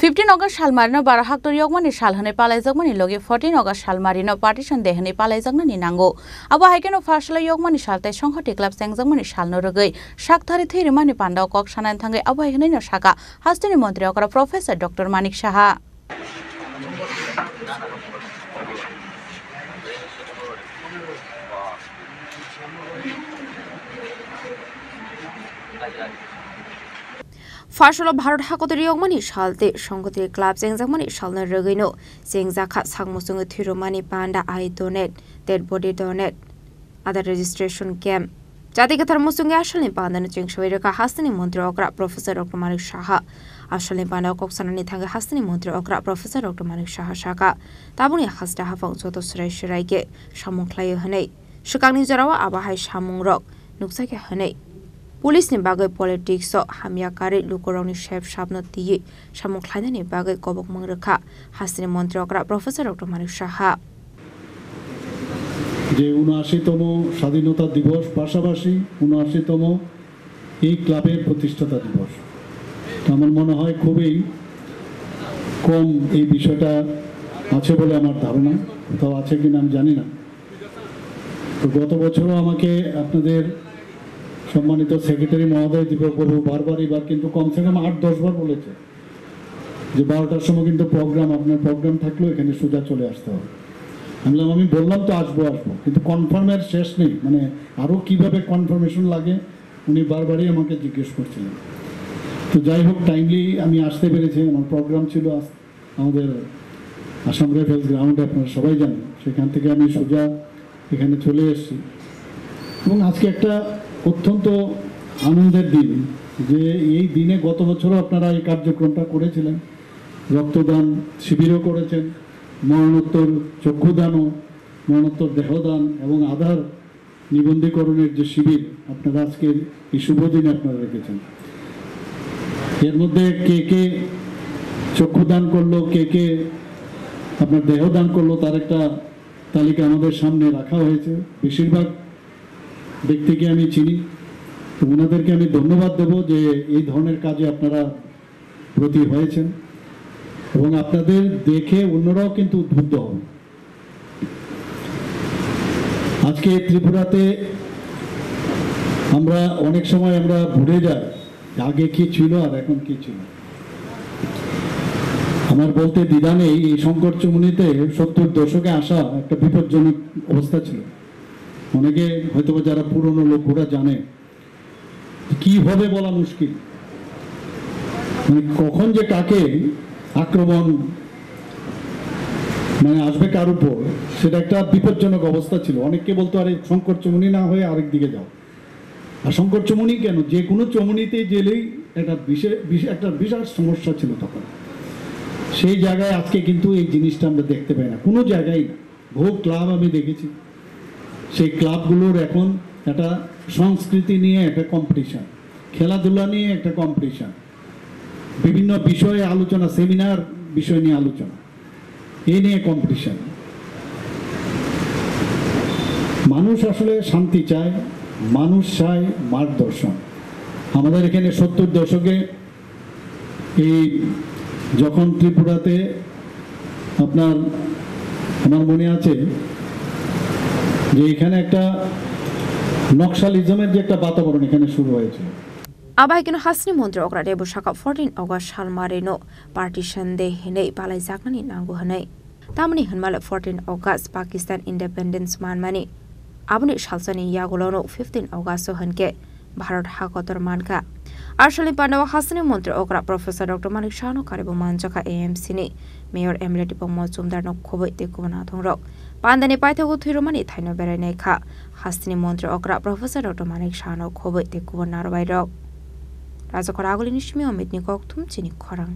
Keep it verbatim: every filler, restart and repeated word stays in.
Fifteen August salmarino baro haktor yokmani sal hwnwi palaijakmani logi fourteen August salmarino Partition Day hwnwi palaijaknani nango. Abo hai kheno Pharsalo yokmani sal tei Songhoti Club chengjakmani salno rwgwi sakthari thwi rwmani pandao kok sanani thangwi abo hai hwnwino sakha hasteni montri okra Professor Doctor Manik Saha. Pharsalo Bharat hakotor yokmani sal tei Songhoti Club chengjakmani salno rwgwino chengjakha sak muchungwi thwirwmani panda I donate, dead body donate, other registration camp. Jati kwthar muchungwi asalni pandano chengsawi rwkha hasteni montri okra Professor Doctor Manik Saha. Asalni pandao kok sanani thangwi hasteni montri okra Professor Doctor Manik Saha sakha, tabukni hasta haphang joto swrai swrai khe samung khlaio hwnwi. Swkangni jorao abo hai samungrok nukjakya hwnwi. Police ni bagwi politics o hamya karwi lukurokni sep sapno twiwi samung khlainani bagwi kobokmung rwkha hasteni montri okra Professor Doctor Manik Saha. যে ঊনআশিতম স্বাধীনতা দিবস, পাশাপাশি ঊনআশিতম এই ক্লাবের প্রতিষ্ঠাতা দিবস। তো আমার মনে হয় খুবই কম এই বিষয়টা আছে বলে আমার ধারণা, কোথাও আছে কিনা আমি জানি না। তো গত বছরও আমাকে আপনাদের সম্মানিত সেক্রেটারি মহোদয় দীপক বাবু বারবার এবার কিন্তু কমসে কম আট দশ বার বলেছে যে বারোটার সময় কিন্তু প্রোগ্রাম, আপনার প্রোগ্রাম থাকলেও এখানে সোজা চলে আসতে হবে। আমি বললাম, "আমি বললাম তো আসবো, আসবো, কিন্তু কনফার্মের শেষ নেই, মানে আরও কীভাবে কনফার্মেশন লাগে।" উনি বারবারই আমাকে জিজ্ঞেস করছিলেন। তো যাই হোক, টাইমলি আমি আসতে পেরেছি, আমার প্রোগ্রাম ছিল আস-, আমাদের আসাম রাইফেলস গ্রাউন্ডে, আপনারা সবাই জানেন। সেখান থেকে আমি সোজা এখানে চলে এসেছি। এবং আজকে একটা অত্যন্ত আনন্দের দিন, যে এই দিনে গত বছরও আপনারা এই কার্যক্রমটা করেছিলেন, রক্তদান শিবিরও করেছেন, মরণোত্তর চক্ষুদানও, মরণোত্তর দেহদান এবং আধার নিবন্ধীকরণের যে শিবির আপনারা আজকের এই শুভ দিনে আপনারা রেখেছেন। এর মধ্যে কে কে চক্ষুদান করলো, কে কে আপনার দেহ দান করলো, তার একটা তালিকা আমাদের সামনে রাখা হয়েছে। বেশিরভাগ ব্যক্তিকে আমি চিনি, তো ওনাদেরকে আমি ধন্যবাদ দেব যে এই ধরনের কাজে আপনারা ব্রতী হয়েছেন এবং আপনাদের দেখে অন্যরাও কিন্তু উদ্বুদ্ধ হন। আজকে ত্রিপুরাতে আমরা অনেক সময় আমরা ভুলে যাই যে আগে কি ছিল আর এখন কি ছিল। আমার বলতে দ্বিধা নেই, এই শঙ্কর চুমুনিতে সত্তর দশকে আসা একটা বিপজ্জনক অবস্থা ছিল। অনেকে হয়তো বা যারা পুরনো লোক ওরা জানে, কি হবে বলা মুশকিল, মানে কখন যে কাকে আক্রমণ মানে আসবে কার উপর, সেটা একটা বিপজ্জনক অবস্থা ছিল। অনেকে বলতো, "আরে শঙ্কর চুমুনি না হয়ে আরেক দিকে যাও।" আর শঙ্কর চুমুনি কেন, যে কোনো চুমুনিতে গেলেই একটা বিশে-, বিশে-, একটা বিরাট সমস্যা ছিল তখন। সেই জায়গায় আজকে কিন্তু এই জিনিসটা আমরা দেখতে পাই না, কোনো জায়গায় না। বহু ক্লাব আমি দেখেছি, সেই ক্লাবগুলোর এখন একটা সংস্কৃতি নিয়ে একটা কম্পিটিশন, খেলাধুলা নিয়ে একটা কম্পিটিশন, বিভিন্ন বিষয়ে আলোচনা, সেমিনার বিষয় নিয়ে আলোচনা, এই নিয়ে কম্পিটিশন। মানুষ আসলে শান্তি চায়, মানুষ চায় মার্গদর্শন। আমাদের এখানে সত্তর দশকে এই যখন ত্রিপুরাতে আপনার, আমার মনে আছে যে এখানে একটা নকশালিজমের যে একটা বাতাবরণ এখানে শুরু হয়েছে। Abo hai kheno hasteni montri okra Debo sakha fourteen August salmarino Partition Day hinwi palaijaknani nango hwnwi. Tamoni hwnmale fourteen August Pakistan independence manmani. Aboni salsani yagulono fifteen August o hwnkhe Bharat ha kotor mankha. Asalni pandao hasteni montri okra Professor Doctor Manik Sahano karibo manjakha A M C ni Mayor M L A Dipok Mojumdarno khobwi tei kubun nathongrok. Pandani paithago thwirwmani thaino berainai kha hasteni montri okra Professor Doctor Manik Sahano khobwi tei kubun narwbairok. Rajakhor Agulini simi Omitni kokthum chini khorang.